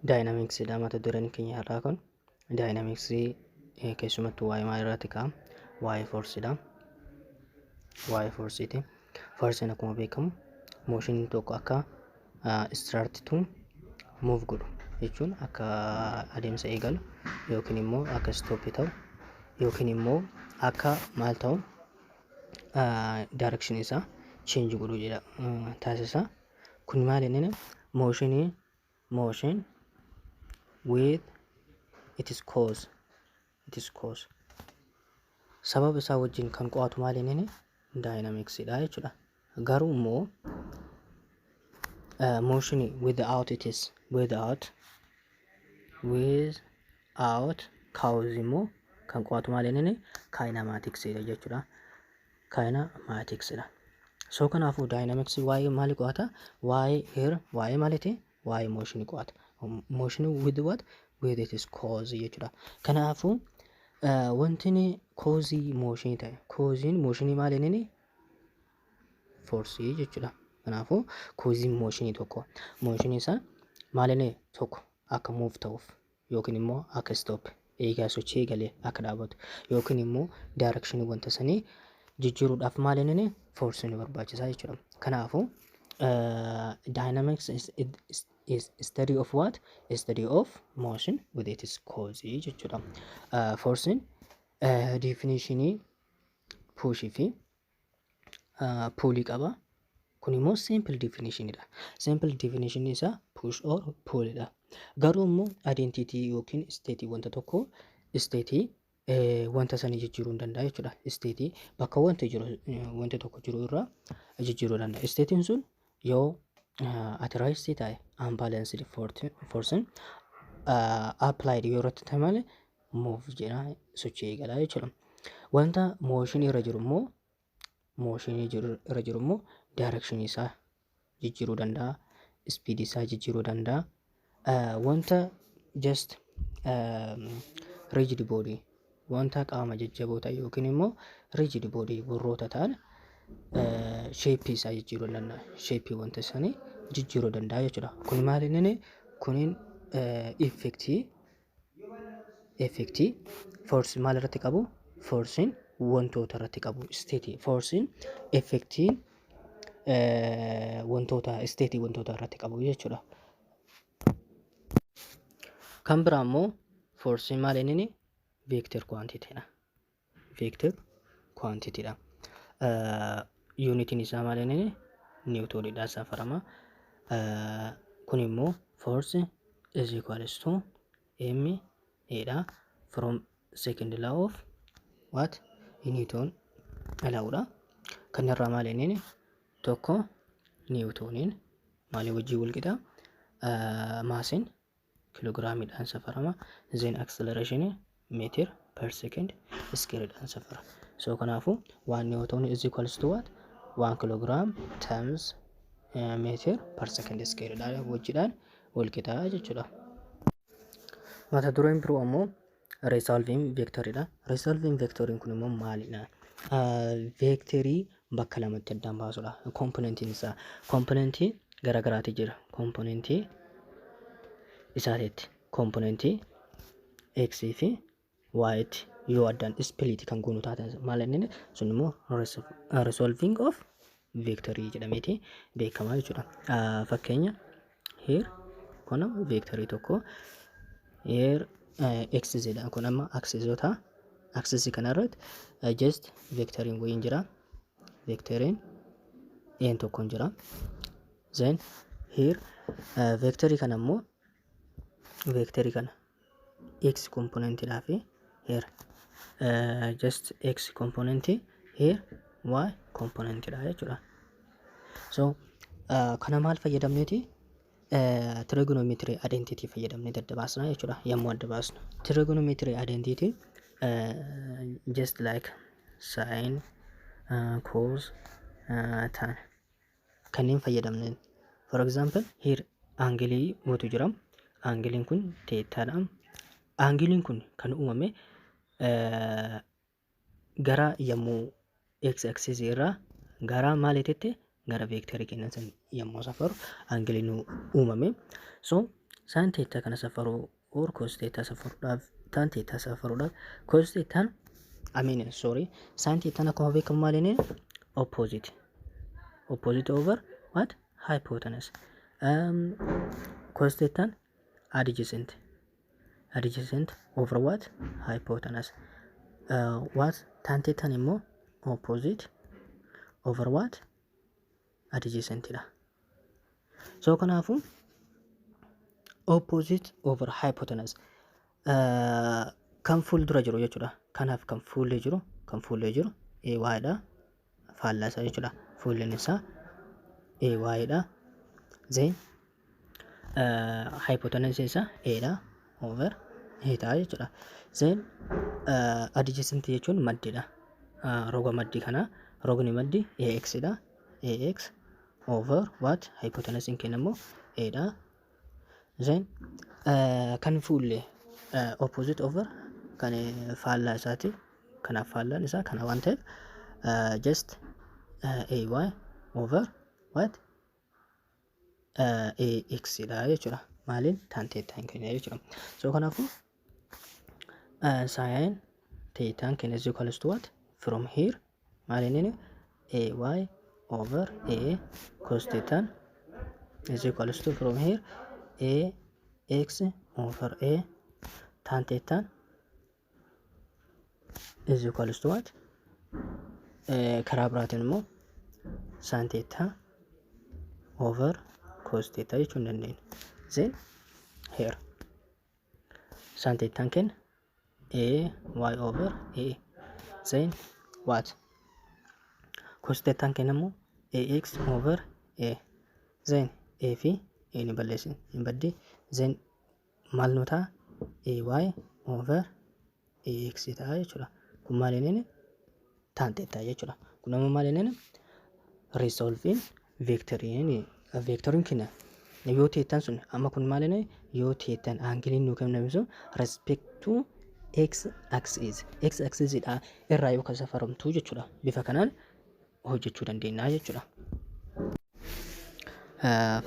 Dynamicsiidha mata dureen keenya har'aa kun. Dynamicsii keessumattuu waa'ee maal irratti ka'a? Waa'ee forceiidha. Waa'ee forceiiti. Forceiin akkuma beekamu motioniin tokko akka start to move godhu jechuun akka adeemsa eegalu yookiin immoo akka stop ta'u yookiin immoo akka maal ta'u, direction isaa change godhu jedha taasisa. Kun maal inni motionii, motion with its cause, its cause, sababa isaa wajjin kan qo'atu maal inni dynamicsidha jechuudha. Garuu immoo motion without its without cause immoo kan qo'atu maal inni kinematicsdha jechuudha. Kinematicsdha. So kanaafuu dynamics waa'ee maalii qo'ata? Waa'ee here, waa'ee maaliiti? Waa'ee motionii qo'ata. Motion with what? With its cause jechuudha. Kanaafuu wanti causeii motionii ta'e, causeiin motionii maal inni? Forceii jechuudha. Kanaafuu causeiin motionii tokko, motionii isaa maal inni tokko akka move ta'uuf yookiin immoo akka stop, eegaa sochii eegalee akka dhaabatu yookiin immoo directionii wanta sanii jijjiiruudhaaf maal inni forceii nu barbaachisaa jechuudha. Kanaafuu dynamics is study of what? Study of motion with its cause jechuudha. Forcein definitionii pushii fi pullii qaba. Kun immoo simple definitionidha. Simple definition isaa push or pullidha. Garuu immoo identity yookiin state wanta tokko, state wanta sanii jijjiiruu hin danda'a jechuudha. State bakka wanti jiru, wanti tokko jiru irraa jijjiiruu danda'a. Stateiin sun yoo at rest ta'e, unbalanced force applied yoo irratti ta'e malee move jedha, sochii eegala jechuudha. Wanta motion irra jiru immoo, motion irra jiru immoo direction isaa jijjiiruu danda'a. Speed isaa jijjiiruu danda'a. Wanta just rigid body, wanta qaama jajjaboo ta'e yookiin immoo rigid body warroota ta'an shapeii isaa jijjiiruu danda'a. Shapeii wanta sanii jijjiiruu danda'a jechuudha. Kun maal inni kuniin effectii force maal irratti qabu? Forcein wantoota irratti qabu. Stateii forcein effectiin wantoota, stateii wantoota irratti qabu jechuudha. Kan biraa immoo forcein maal inni? Vector quantity dha. Vector quantity dha. Unitiin isaa maal inni? Newtonidha safarama. Kun immoo force is equals to m a dha, from second law of what? Newton law dha. Kan irraa maal inni 1 newtoniin maalii wajjin wal qixa? Massiin kiloogiraamiidhaan safarama. Then acceleration meter per second squareedhaan safara. So kanaafuu 1 newton is equals to what? 1 kilogram times meter per second squareedhaan wajjidhaan wal qixa jechuudha. Mata dureen biroo ammoo resolving vectoridha. Resolving vectoriin kun immoo maalidha? Vectorii bakka lamatti addaan baasudha. Componentiin isaa componentii garaagaraatu jira. Componentii isaatiitti componentii x fi y tti yoo addaan split kan goonu taate maal inni sun immoo resolving of vectorii jedhameeti beekamaa jechuudha. Fakkeenya here kun vectorii tokko, here x jedha. Kun amma axisoota, axisii kanarratti just vectoriin wayiin jira. Vectoriin een tokkoon jira. Then here vectorii kana immoo, vectorii kana x componentidhaa fi here just x component, here y componentidha jechuudha. So kana maal fayyadamneeti? Trigonometry identity fayyadamnee adda baasna jechuudha. Yommuu adda baasnu trigonometry identity just like sin, cos, tan kanneen fayyadamne. For example, here angleii mootu jira. Angleiin kun thetadha. Angleiin kun kan uumame gara yommuu x axis irraa gara maaliititti, gara vectorii kennan san yommuu safaru angleiin uumame. So Sin theta kana safaruu or cos theta safaruudhaaf, tan theta safaruudhaaf, cos thetaan, I mean, sorry, sin thetaan akkuma beekamu maaliin? Opposite over what? Hypotenuse. Cos thetaan adjacent over what? Hypotenuse. What? Tan thetaan immoo opposite over what? Adjacent dha. So kanaafuu opposite over hypotenuse kan fuuldura jiru jechuudha. Kanaaf kan fuullee jiru AY dha. Faallaa isaa jechuudha. Fuulleen isaa AY dha. Then hypotenuse isaa A dha over A ta'a jechuudha. Then adjacent jechuun maddiidha. Roga maddii kanaa, rogni maddi AX dha. AX over what? Hypotenuse keenya immoo A dha. Then kan fuullee opposite over kan faallaa isaati. Kanaaf faallaan isaa kana waan ta'eef just AY over what? AX dha jechuudha. Maaliin? Tan thetaan keenya jechuudha. So kanaafuu sin thetaan keenya is equals to what? From here maaliin inni AY over A, cos thetaan is equals to, from here, A X over A, tan thetaan is equals to what? Karaa biraatiin immoo sin theta over cos theta jechuu hin dandeenya. Then here sin thetaan kenna A Y over A. Then what? Cos thetaan kenna immoo AX over A. Then A fi A ni balleessin hin baddi. Then maal nu ta'a? AY over AX ta'a jechuudha. Kun maal inni? Tan theta jechuudha. Kun ammoo maal inni? Resolving vectoriin, vectoriin keenya yoo thetaan sun amma kun maal inni yoo thetaan angleiin nuu kenname sun respect to x axis, x axis dha irraa yoo kan safaramtu jechuudha. Bifa kanaan hojjechuu dandeenya jechuudha.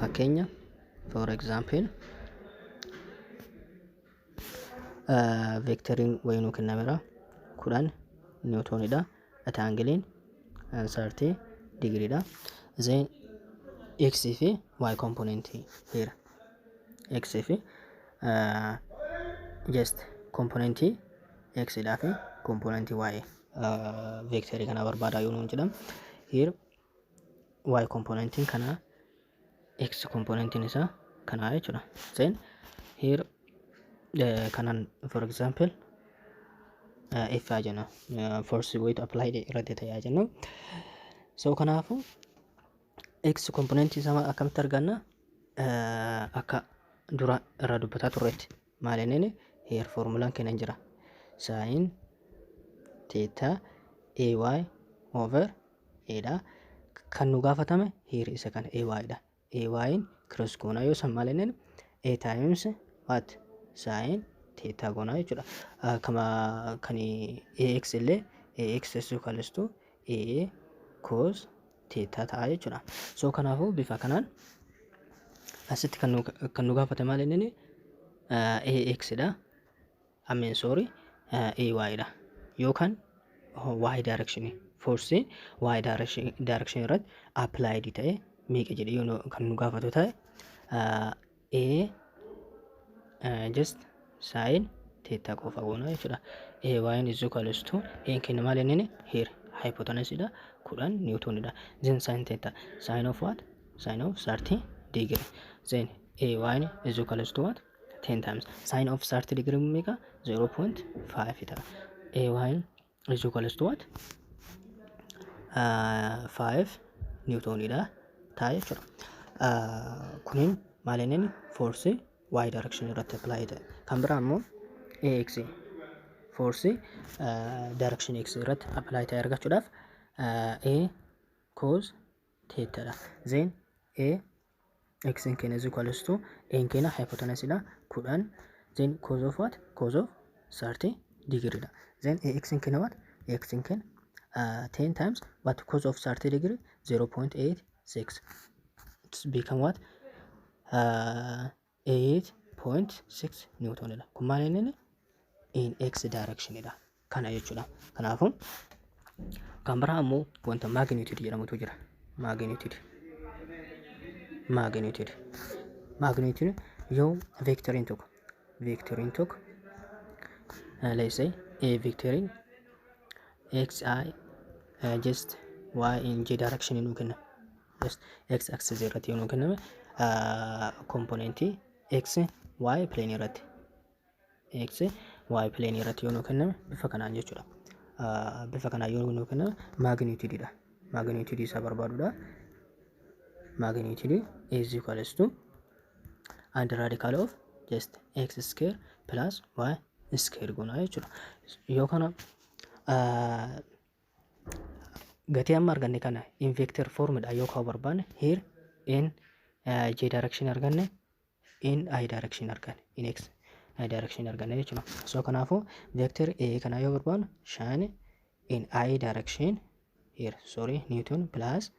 Fakkeenya, for example, vectoriin wayii nuu kennameera, 10 newtonidha. At angleiin 30 degreedha. Then x fi y component here, x fi just component x dha fi component y vectorii kana barbaadaa yoo nuun jedham, here y componentiin kana, x componentiin isaa kana jechuudha. Then here kanan, for example, f haa jennu, force weight applied irratti ta'e jennu. So kanaafu x component isaa akkamitti arganna? Akka dura irraa dubbataa turretti maal inni? Here formulaan keenya jira, sin theta ay over a dha. Kan nu gaafatame here isa kana ay dha. Ay cross goonaa yoo san maal inni? A times what? Sin theta goonaa jechuudha. Kama kan ax illee ax is equals to a cos theta ta'a jechuudha. So kanaafuu bifa kanaan asitti kan nu gaafate maal inni? Ax dha. I mean, sorry, ay dha. Yookaan y direction, force y direction irratti applied ta'e meeqa jedhee yoo kan nu gaafatu ta'e, a just sin theta qofa goona jechuudha. A y is equals to a keenya maal inni? Here hypotenuse dha, 10 newtonidha. Then sin theta, sin of what? Sin of 30 degree. Then a y is equals to what? 10 times sin of 30 degree meeqa? 0.5 ta'a. A y is equals to what? 5 newtonidha ta'a jechuudha. Kunin maal inni? Force y direction irratti apply ta'e. Kan biraa immoo ax, force direction x irratti apply ta'e argachuudhaaf a cos theta dha. Then a x keenya is equals to a keenya hypotenuse dha, 10, then cos of what? Cos of 30 degree dha. Then ax keenya what? Ax keenya 10 times what? Cos of 30 degree, 0.86. It's become what? 8 8.6 newtonidha. Kun maal inni? In x directionidha. Kana jechuudha. Kanaafuu kan biraa ammoo wanta magnitude jedhamutu jira. Magnitude. Magnitude. Magnitude yoo vectoriin tokko, let's say a vectoriin x i just y in j direction nuu kenna. Just x axis irratti yoo nuu kenname, componentii x y plane irratti, x y plane irratti yoo nuu kenname, bifa kanaan jechuudha. Bifa kanaan yoo nuu kenname, magnitude dha. Magnitude isaa barbaadudha. Magnitude is equals to under radical of just x square plus y square goona jechuudha. Yoo kana gatii amma arganne kana in vector formidha yoo kaa'u barbaanne, here in j direction arganne, in i direction arganne, in x i direction arganne jechuudha. So kanaafuu vector a kana yoo barbaannu, 5 in i direction here, sorry, newton plus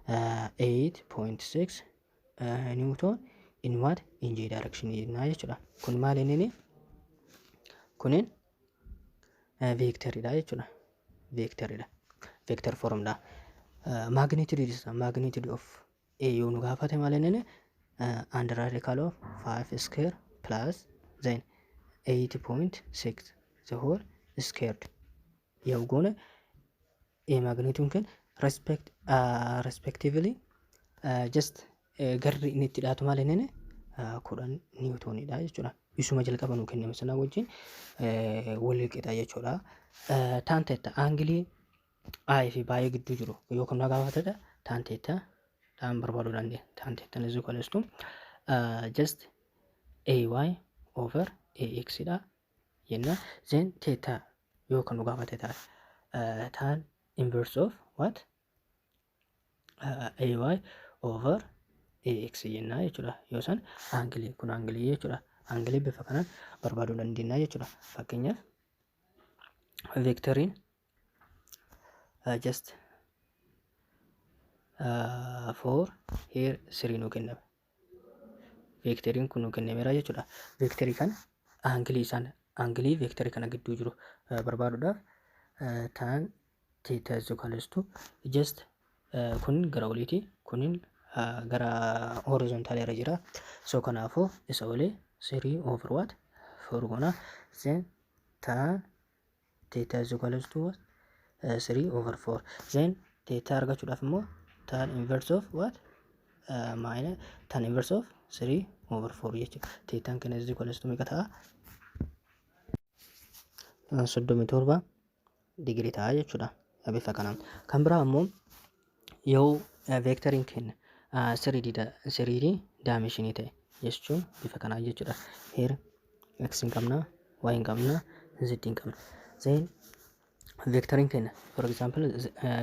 8.6 newton in what? In j direction jennaa jechuudha. Kun maal inni? Kunin vectoridha jechuudha. Vectoridha. Vector formdha. Magnitude isa, magnitude of a yoo nu gaafate, maal inni? Under radical of 5 square plus then 8.6 the whole squared yoo goone, a magnitude kun respectively just garri inni itti dhiyaatu maal inni? 10 newtonidha jechuudha. Isuma jalqaba nuu kenname sana wajjin wal qixa jechuudha. Tan theta, angle I fi baay'ee gidduu jiru yoo kan nu gaafatedha. Tan theta dhaan barbaaduu dandeenya. Tan theta is equals to just ay over ax dha jenna. Then theta yoo kan nu gaafate taate, tan inverse of what? Ay over ax jenna jechuudha. Yoo san angle, kun angle jechuudha. Angle bifa kanaan barbaaduu dandeenya jechuudha. Fakkeenyaaf vectoriin just four here three nuu kenname. Vectoriin kun nuu kennameera jechuudha. Vectorii kana angle isaan, angle vectorii kana gidduu jiru barbaaduudhaaf, tan theta is equals to just kun gara oliiti, kunin gara horizontal irra jira. So kanaafuu isa olii 3 over what? 4 goona. Then tan theta is equals to what? 3 over 4. Then theta argachuudhaaf immoo tan inverse of what? Minus tan inverse of 3 over 4 jechuudha. Thetaan kana is equals to meeqa ta'a? 37 digirii ta'a jechuudha. Bifa kanaan. Kan biraa immoo yoo vectoriin keenya 3D dimensionii ta'e jechuun bifa kanaa jechuudha. Here x hin qabna, y hin qabna, z hin qabna. Then vectoriin keenya, for example,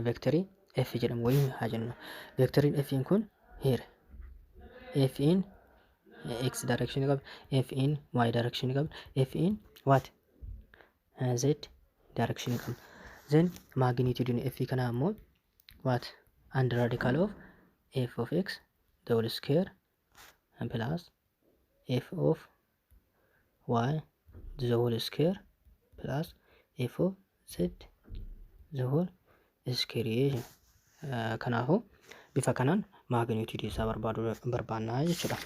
vectorii f jedhamu wayii haa jennu. Vectoriin f kun here f in x direction qaba, f in y direction qaba, f in what? Z direction qaba. Then magnitude f kana ammoo what? Under radical of f of x the whole square and plus f of y the whole square plus f of z the whole square. Kanaafuu bifa kanaan magnitude isaa barbaaduu barbaannaa jechuudha.